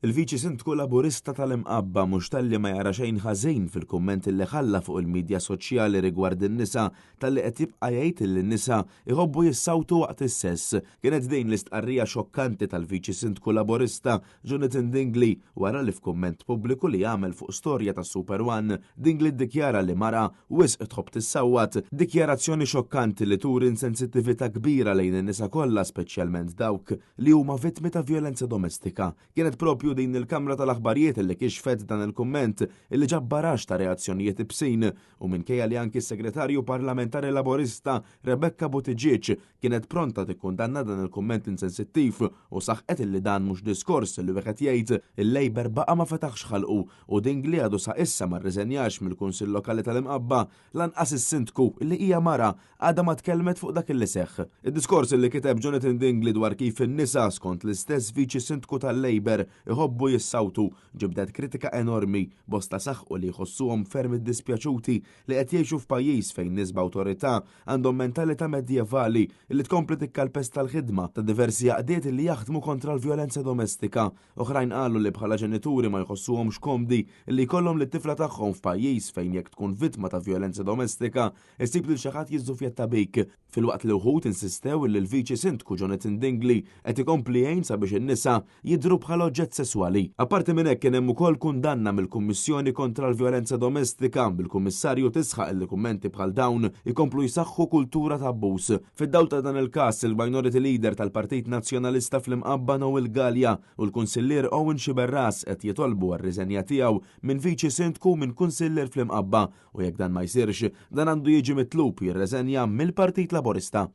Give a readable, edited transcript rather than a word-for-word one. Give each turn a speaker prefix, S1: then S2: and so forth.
S1: Il-Viċi Sindku Laburista tal-Imqabba mhux talli ma jara xejn ħażin fil-kumment li ħalla fuq il-midja soċjali rigward in-nisa, talli qed jibqa' jgħid li n-nisa jħobbu jissawtu waqt is-sess. Kienet din l-istqarrija xokkanti tal-Viċi Sindku Laburista Jonathan Dingli wara li f'kumment pubbliku li għamel fuq storja ta' Super One, Dingli ddikjara li mara wisq tħobb tissawwat. Dikjarazzjoni xokkanti li turi insensittività kbira lejn in-nisa kollha, speċjalment dawk li huma vittmi ta' vjolenza domestika. Kienet propju din il-kamra tal-aħbarijiet li kixfet dan il-kumment illi ġab barax ta' reazzjonijiet ibsin u minkejja li anki s-Segretarju Parlamentari Laburista Rebecca Buttigieg kienet pronta tikkundanna dan il-kumment insensittiv u saħqet illi dan mhux diskors li wieħed jgħid, il-Labour baqa' ma fetaħx ħalqu u Dingli għadu sa issa ma rriżenjax mill-Kunsill Lokali tal-Imqabba. Lanqas is-Sindku, li hija mara, għadha ma tkellmet fuq dak li seħħ. Id-diskors li kiteb Jonathan Dingli dwar kif in-nisa, skont l-istess Viċi Sindku tal-Labour, iħobbu jissawtu, ġibdet kritika enormi. Bosta saħqu li jħossuhom ferm iddispjaċuti li qed jgħixu f'pajjiż fejn nies b'awtorità għandhom mentalità medjevali li tkompli tikkalpesta l-ħidma ta' diversi għaqdiet li jaħdmu kontra l-vjolenza domestika. Oħrajn qalu li bħala ġenituri ma jħossuhomx komdi li jkollhom lit-tifla tagħhom f'pajjiż fejn jekk tkun vittma ta' vjolenza domestika issib lil xi ħadd jiżżufjetta bik, filwaqt li wħud insistew li l-Viċi Sindku Jonathan Dingli qed ikompli jgħin sabiex in-nisa jidhru bħala oġġett sesswali. Apparti minn hekk kien hemm ukoll kundanna mill-Kummissjoni kontra l-Vjolenza Domestika, bil-Kummissarju tisħaq li kummenti bħal dawn ikomplu jsaħħu kultura ta' abbuż. Fid-dawl ta' dan il-każ, il-Minority Leader tal-Partit Nazzjonalista fl-Imqabba Noel Galea u l-Kunsillier Owen Sciberras qed jitolbu għar-riżenja tiegħu minn Viċi Sindku u minn Kunsillier fl-Imqabba u jekk dan ma jsirx, dan għandu jiġi mitlub jirreżenja mill-Partit Laburista.